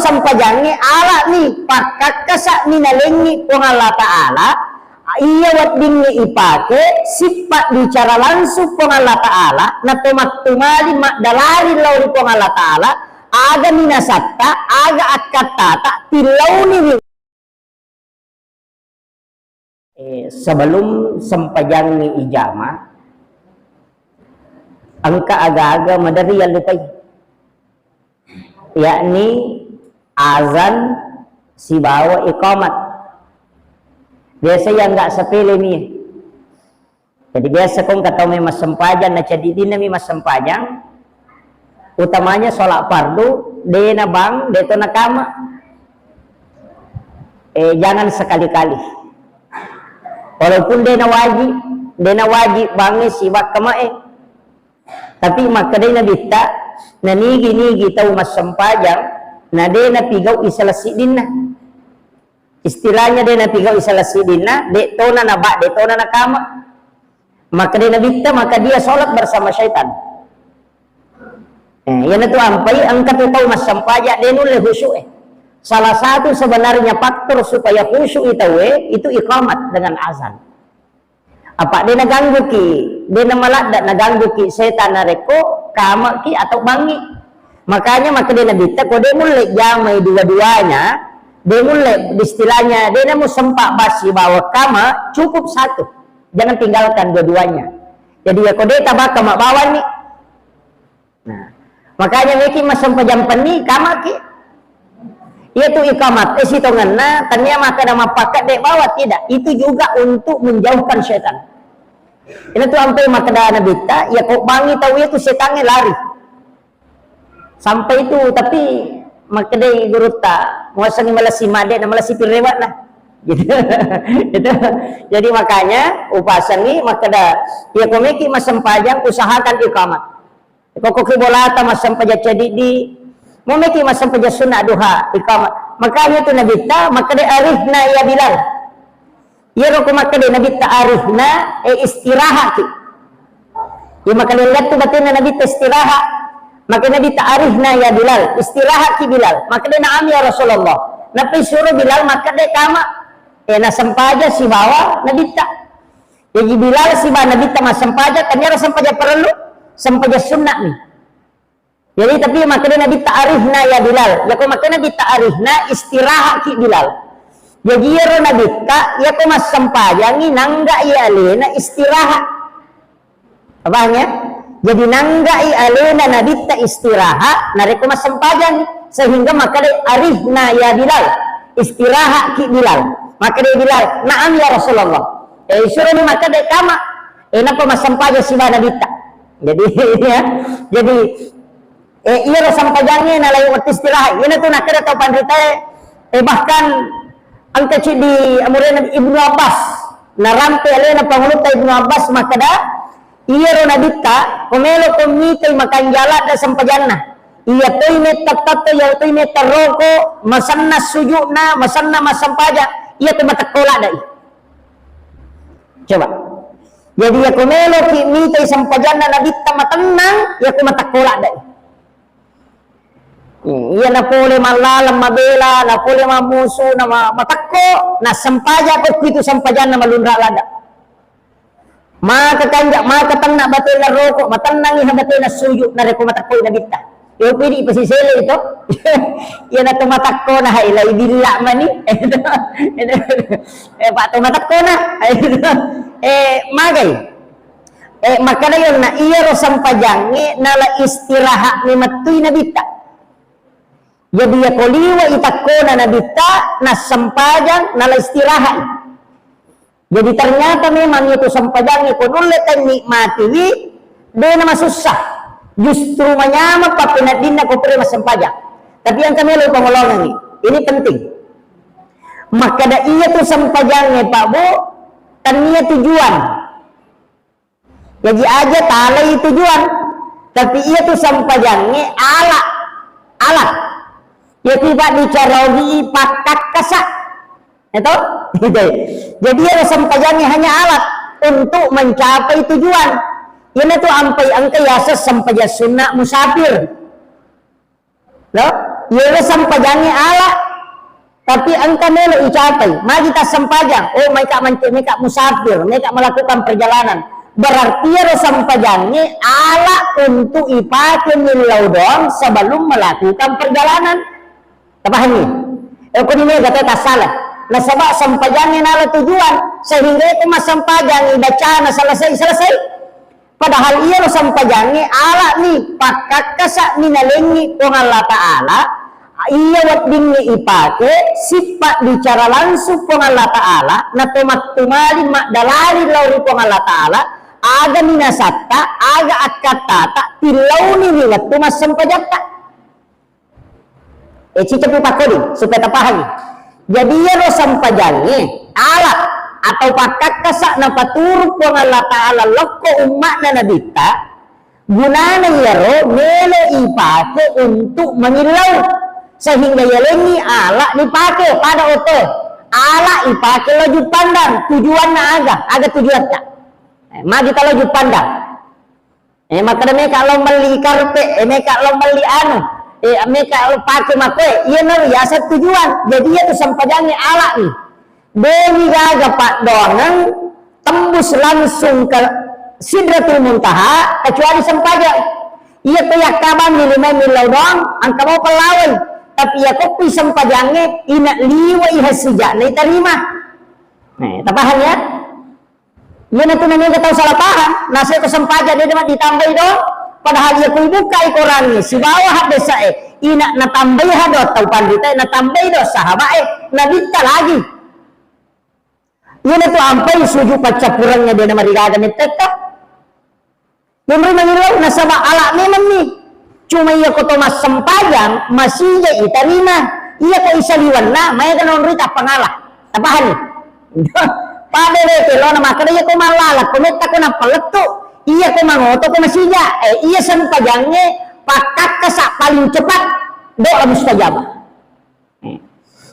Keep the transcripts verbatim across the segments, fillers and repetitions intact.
Sempajangnge ala'ni, pakkakkasa'ni nalengngi Puang Allah Ta'ala, iya weddingnge ipake, sippa bicara langsung Puang Allah Ta'ala, nato mattumali maddalari lao ri Puang Allah Ta'ala, aga minasatta, aga akkattata, tillauniwi. Eh, sebelum sempajangnge ijama, engka aga-aga maderri yallupai, yakni azan sibawa iqamat. Biasa yang nggak sepele mi. Jadi biasa ko engka tau mai massempajang, na ceddi-ceddinna mi massempajang, utamanya sholat fardu, de na bang, de to nakama. Eh, jangan sekali-kali. Walaupun de na wajib, de na wajib bangnge sibawa kamae. Tapi makkedai Nabitta, na nigi-nigi tau massempajang, na de napigau'i salah siddinna. Istilahnya de napigau'i salah siddinna, de tona naba, de tona nakama. Makkedai Nabitta, maka dia sholat bersama syaitan. Eh, iyanatu ampai engka tu tau massempajang de nulle khusyuk, eh. Salah satu sebenarnya faktor supaya khusyuk i tauwe itu iqamat dengan azan. Apa de nagangguki, de namaladda nagangguki setan narekko kamaki atau bangngi. Makanya makkedai Nabitta, ko de mulle jamai dua-duanya, de mulle istilahnya de namu sempat basi bawa kama, cukup satu. Jangan tinggalkan dua-duanya. Jadi ya ko de tabaka mabawani. Nah, makanya meki massempajang penni kamaki. Iya tu iqamat, eh, sitongenna, tania makkeda mappakedde bawa, tidak. Itu juga untuk menjauhkan setan. Ini tu ampe makkeda Nabitta, ya ko bangi tau itu setannya lari. Sampai itu, tapi makkedai gurutta, muasangi malasi made na malasi pirrewa na. Gitu. Gitu. Jadi makanya upasangi makkeda, ya ko meki massempajang usahakan iqamat. Kokkoki bolata massempajang cadiddi, momeki massempajang sunna duha, iqamah. Makanya tu Nabitta makkeda, "Arihna ya Bilal." Iyaro ko makkeda Nabitta, "Arihna," eh, istirahaki. Ya, makkeda tu batinna Nabitta istirahat. Maka Nabitta, "Arihna ya Bilal, istirahaki Bilal." Makkeda, "Naam ya Rasulullah." Napisuro Bilal makkeda kama. Eh, nasempaja sibawa Nabitta. Jaji Bilal siba Nabitta massempajang, kan iyaro sempajang parellu, sempajang sunnah ni. Jadi tapi makkeda Nabitta, "Arihna ya Bilal." Yako makkeda Nabitta, "Arihna," istirahaki Bilal. Jaji iyaro Nabitta, yako massempajangi nanggai alena istirahat. Paham ya? Jadi nanggai alena Nabitta istirahat, narekko massempajangi. Sehingga makkeda, "Arihna ya Bilal." Istirahaki Bilal. Makkeda Bilal, "Naam ya Rasulullah." Eh, suroni makkeda kama. Eh, nappa massempajang siba Nabitta. Jadi, ya. Jadi, eh, iyaro sempajangnge nalai wettu istirahat. Iyana tu nakkeda tau panritae, eh, bahkan engka ciddi amurena Ibnu Abbas. Narampe alena Pangulutta Ibnu Abbas makkeda, iyaro Nabitta, ko melo ko mitai makanja ladda sempajanna. Iya toi metta tatto, iya toi metta roko, masenna sujukna, masenna massempajang, iya ko matekko laddai. Coba. Jadi, yako meloki mitai sempajanna Nabitta matennang, yako matekko laddai. Hmm, iya napole mallaleng mabela, napole mammusu, na ma-, matekko, nassempajako kuitu sempajanna malunra ladda. Maka kanja, maka tenna batena roko, matennangi ha batena suju, narekko matekkoi Nabitta. Yo pidi pasisele to. Iyana to matakkona, hai, lai billa mani. Eh, Pak, to matakkona. Eh, magai. Eh, makkeda yonna iyaro sempajangnge nala istirahat memettui Nabitta. Jadi yako liwe i takkona Nabitta, nassempajang, nala istirahat. Jadi ternyata memang itu sempajangnge ko nulle tanikmatiwi, de na masussa. Justru manyameng pappeneddinna ko pura massempajang. Tapi engka melo pangolongengngi. Ini penting. Makkeda iya tu sempajangnge, Pak Bu, tania tujuan. Jadi aja talai tujuan. Tapi iya tu sempajangnge ala, alat. Iya tu, Pak, dicarogi pakkakkasa. Ya toh? Jadi iyaro sempajangnge hanya alat untuk mencapai tujuan. Iyana tu ampai engka yaseng sempajang sunna musafir. Lo? Iyaro sempajangnge ala, tapi engka melo icapai. Magi tassempajang? Oh, maika mance-, maika musafir, maika melakukan perjalanan. Berarti iyaro sempajangnge ala untuk ipake millau doang sebelum melakukan perjalanan. Tapahanni? Eh, ko ni mega to tassala. Nasaba sempajangnge nala tujuan, sehingga ko massempajang ibacana selesai, selesai. Padahal iyaro sempajangnge ala'ni, pakkakkasa'ni nalengngi Puang Allah Ta'ala, iya weddingnge ipake, sippa bicara langsung Puang Allah Ta'ala, nato mattumali maddalali lao ri Puang Allah Ta'ala, aga minasatta, aga akkattata, tillauni ri wettu massempajatta. Eh, cicca pi pakkoding, supaya tapahangi. Jadi, iyaro sempajangnge ala atau pakkakkasa napaturu Puang Allah Ta'ala lokko umma'na Nabitta, gunana iyaro melo ipake untuk mangillau, sehingga yalengngi ala nipake pada oto. Ala ipake laju pandang, tujuanna aga? Aga tujuatta? Eh, magi talo ju pandang. Eh, makkeda meka lao melli karpe, eh, meka lao melli anu, eh, meka lao pake makoe, iyanaro yaseng tujuan. Jadi, iyatu sempajangnge ala'ni. De'ni gaga paddoangeng tembus langsung ke Sidratul Muntaha, kecuali sempajang. Iyako yakkabanni limae millau doang, engka mau pellawai. Tapi iyako kui sempajangnge, ina liwai hasija'na itarima. Eh, tapahang ya? Iyanatu namega tau salah paham, nasaba ko sempajang de' namadditambaido, padahal iya ko ibukkai Korangnge sibawa haddesa'e, ina natambai hado tau panritae, natambai do sahaba'e, Nabitta lagi. Iyanatu ampai sujud paccappurengnge de' namarigaga mettetta. Yonroi mangillau nasaba ala memang ni. Cuma iya ko to massempajang, masija itarima. Iya ko isaliwenna, maega nonroi tappangala. Tapahani? Pada de' kelona makkeda iya ko mallala, ko metta ko nappa lettu. Iya ko mangoto ko masija. Eh, iya sempajangnge pakkakkasa paling cepat. Doa mustajabah.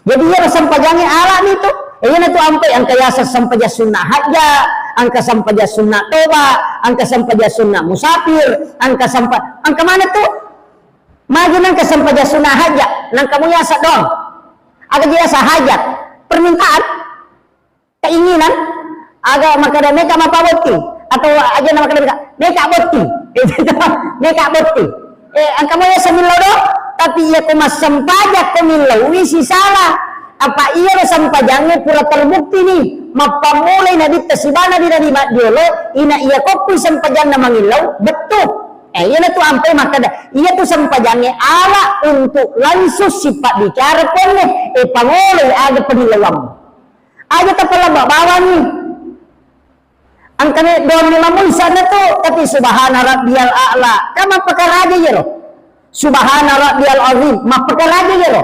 Jadi, iyaro sempajangnge ala'ni tu. Eh, iyanatu ampai engka yaseng sempajang sunna hajja, engka sempajang sunna toba, engka sempajang sunna musafir, engka sempa-, engka mana tu? Magi nengka sempajang sunna hajja, nengka mu yaseng doang. Aga je yaseng hajat? Permintaan? Keinginan, aga makkeda meka mappabotti, atau aja na makkeda meka, meka botti. Meka botti. Eh, engka mo yaseng millau do, tapi iya ko massempajang ko millaui sisala. Apa iyaro sempajangnge pura terbukti ni, mappammulai Nabitta sibawa nabi-nabi majjolo, ina iya ko kui sempajanna mangillau, bettu. Eh, iyanatu ampai makkeda, iyatu sempajangnge ala untuk langsung sipabbicara Puangnge, eh, pangoloi aga pemillauammu. Aja tapalabba bawanni. Engkami doang ni mamuisa na tu, tapi subhana rabbiyal a'la. Kan mappakaraja iyaro. Subhana rabbiyal azim, mappakaraja iyaro.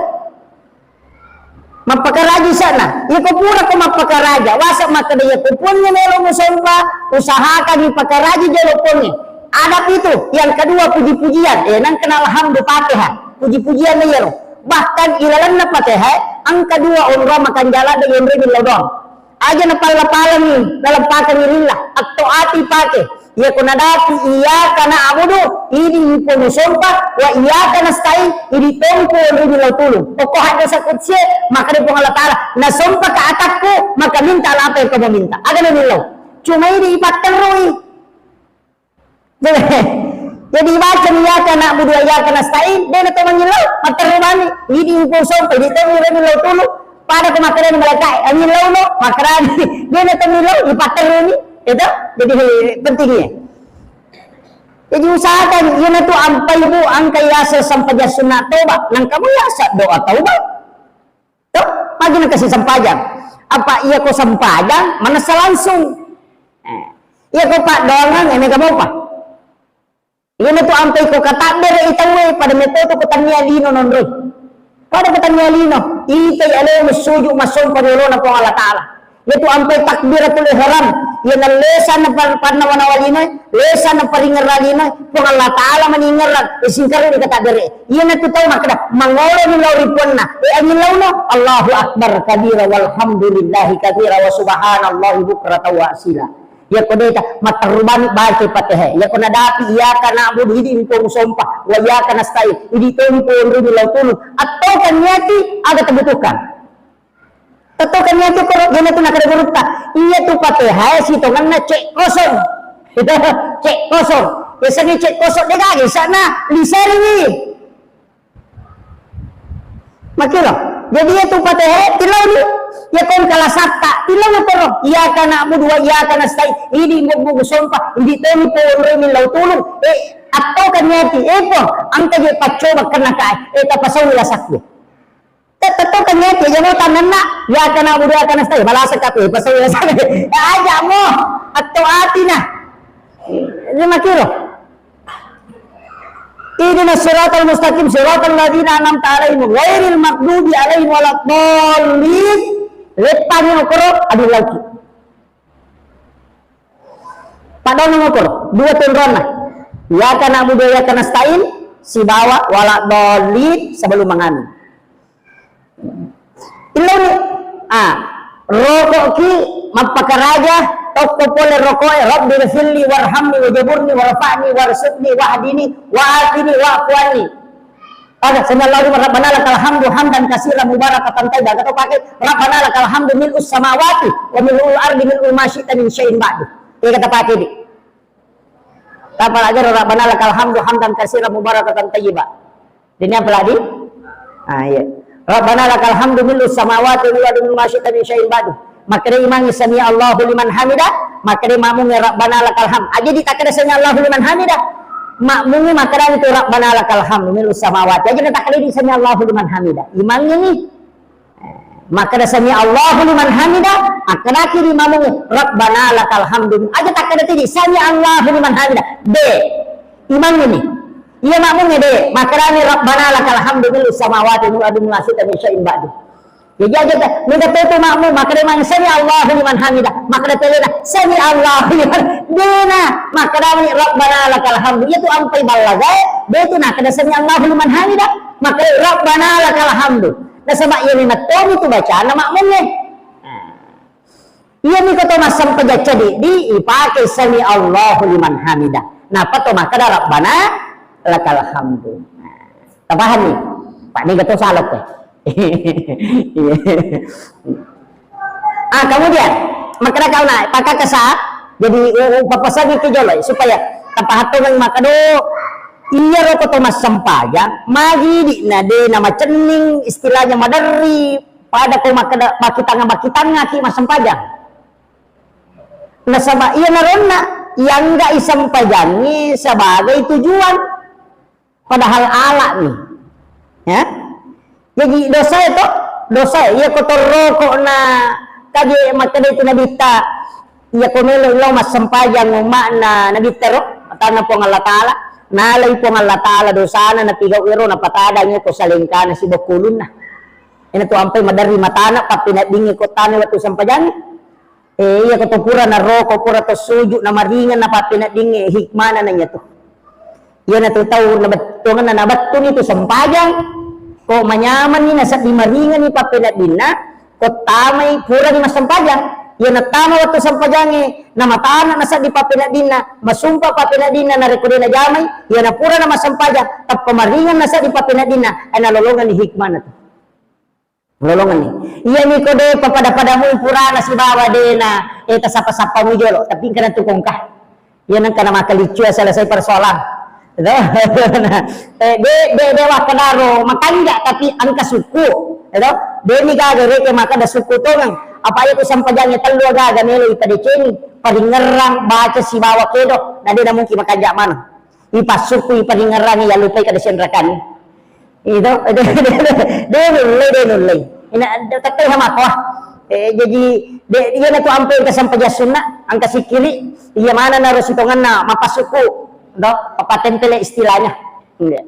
Mappakaraja sana. Iko pura ko mappakaraja. Wasa makkeda iya ko Puangnge melo musompa, usahakan ipakaraja jolo Puangnge. Adab itu. Yang kedua puji-pujian. Eh, nang kena alhamdulillah Fatihah. Puji-pujian iyaro. Bahkan ilalenna Fatihah, engka dua onrong makanjala de' yonroi millau doang. Aja napalla-pallangi, nalempakengngi lillah, atau ati pake. Iya ko nadapi, iyyaka na'budu, idi ipo musompa, wa iyyaka nasta'in, idi tompu onroi millau tulung. Pokok haddesa kutsie, maka di Puang Allah Ta'ala, nasompaka atakku, maka mintalah apa yang kamu minta. Aga na millau. Cuma idi ipatterrui. Jadi, jadi baca iyyaka na'budu wa iyyaka nasta'in, de' na to mangillau, matteru bani, idi ipo sompa, idi to millau tulu, pada ko makkeda malaikae, amillau no, makkeda de' na to millau, ipatterruni, itu, jadi pentingnya. Jadi usahakan, iyanatu ampai bu, engka yaseng sempajang sunna toba, nang kamu yaseng doa taubat. Tuh, magi nang kasi sempajang. Apa iya ko sempajang, manessa langsung. Eh, iya ko paddoangeng, eh, mega mopa. Iyanatu ampai ko katabbere i tauwe, pada metto tu ko tannia lino nonroi. Pada ko tannia lino, itai alemu suju massompa riolona Puang Allah Ta'ala. Iyatu ampai takbiratul ihram, iya nallesa na par-, pannawa-nawa lino, lesa na paringerra lino, Puang Allah Ta'ala maningerra, isingkaruni katabbere. Iyanatu tau makkeda, mangolo ni lao ri Puanna, e, angin launo, Allahu Akbar kabira, walhamdulillahi kabira, wa subhanallahi bukratan wa asila. Iyako deta, matterru bani baca Fatihah. Iyako nadapi, iyyaka na'budu, idi mpo musompa, wa iyyaka nasta'in, idi tompo onroi millau tulung. Attoka niati aga tabutuhkan. Attoka niati koro, jena tu nakada gurutta. Iya tu Fatihah sitongenna cek kosong. Cek kosong. Biasanya cek kosong de gaga sana lisariwi. Makiro. Jadi iya tu Fatihah tilauni. Iya kon kalasatta tilauni koro. Iyyaka na'budu wa iyyaka nasta'in. Idi mubbu sompa. Idi toni po onroi millau tulung. Eh, attoka niati. Eh po, engka je paccoba kena kae. Eh, tapasaui lasakku. Tettoka niati aja mo tanenna. Iyyaka na'budu wa iyyaka nasta'in. Balasaka tu. Eh, pasaui lasakku. Eh, aja mo. Atto atina. Ini makiro. Ihdinas siratal mustaqim, siratal ladzina an'amta 'alaihim, ghairil maghdubi 'alaihim waladdallin. Leppangi okoro, adu lauki. Padongang okoro, dua tenronna. Iyyaka na'budu wa iyyaka nasta'in, sibawa waladdallin sebelum mangamin. Illoni, ah, roko'ki mappakaraja, tokko pole roko'e, Rabbi ghfirli warhamni wajaburni warfa'ni warzuqni wahdini wa'afini wa'fu anni. Pada sami Allahu liman, Rabbana lakal hamdu hamdan katsiran mubarakatan thayyiban. Atau pakai Rabbana lakal hamdu mil'us samawati wa mil'ul ardi mil'u ma syi'ta min syai'in ba'du. Iya kata pakai di. Tapalajaro Rabbana lakal hamdu hamdan katsiran mubarakatan thayyiban. Dini apa lagi? Ah, iya. Rabbana lakal hamdu mil'us samawati wal ardi mil'u ma syi'ta min syai'in ba'du. Makkeda imangnge sami Allahu liman hamida, makkeda makmungnge Rabbana lakal hamd. Aja di takkeda sami Allahu liman hamida. Makmungnge makkeda itu Rabbana lakal hamdu mil'us samawati. Aja na takkeda di sami Allahu liman hamida. Imangnge ni. Makkeda sami Allahu liman hamida, akkedaki ri makmungnge, Rabbana lakal hamdu. Aja takkeda tidi, sami Allahu liman hamida. De. Imangnge ni. Iya makmungnge de. Makkedani Rabbana lakal hamdu mil'us samawati wal ardi mil'u ma syi'ta min syai'in ba'du. Jadi aja ta, mega tetu makmung, makkeda mang sami Allahu liman hamida. Makkeda telena, sami Allahu liman. Dena, makkedani Rabbana lakal hamdu. Iya tu ampai ballagae, de tu nakkeda sami Allahu liman hamida. Makkeda Rabbana lakal hamdu. Nasaba iyami mettomi tu bacana makmungnge. Nah. Iyami ko to massempajang ceddi ipake sami Allahu liman hamida. Napa to makkeda Rabbana lakal hamdu. Nah, tapahami? Pak, niga to salok, eh? Iya. Ah, kemudian makkeda kauna pakakasa, jadi u-, u-, papasangi ki jolo supaya tapahattongang makkeda iyaro ko to massempajang, magi di na de na macenning istilahnya maderri. Pada ko makkeda, bakitanga-bakitangaki massempajang. Nasaba iya naronna, ianggai sempajangnge sebagai tujuan. Padahal alani. Ya? Jadi dosa itu, dosa iya ko torroko na kaje makkeda itu nabitta, iya ko melo lao massempajang umma'na nabitta ro, matanna Puang Allah Ta'ala, nalai Puang Allah Ta'ala dosana napigau ero napatadangi ko salengkana sibokkulunna. Ina tu ampai maderri matana, pappeneddingngi ko tana wettu sempajangnge. Eh, iya ko to pura naroko, pura to suju, namaringeng na pappeneddingnge, hikmana na iya tu. Iya na tu tau na bettuanna na bettuni tu sempajang, ko manyamanni na seddi maringenni pappeneddinna, ko tamai purani massempajang. Iya na tama wettu sempajangnge, na matana na seddi pappeneddinna, masumpa pappeneddinna, na rekko de na jamai, iya na pura na massempajang, tappa maringeng na seddi pappeneddinna, eh, na lolongenni hikmana tu. Lolongenni. Iyami ko de papada-pada mui purana sibawa de na, eh, tasappa-sappa mui jolo, tapi engka na tu kongka. Iya nengka na makaliccu ya selesai persoalan. Gitu. Nah, eh, de, de, de wakkedaro makanja tapi engka suku. Gitu. De ni gaga reke makkeda suku tongeng. Apa iya ku sempajangnge tellu gaga melo ipadecengi, paringerrang, baca sibawa kedo. Na de na mungkin makanja maneng. Ipassukku, iparingerrangi, yallupai kada senrakan. Itu, de, de, de, de nulle, de nulle. Ina, de, tette sama ko. Eh, jadi, de, iya na tu ampe engka sempajang sunna, engka sikkiri, iya mana naro sitongenna, mapassukku, do, papatempele istilahnya. Iya.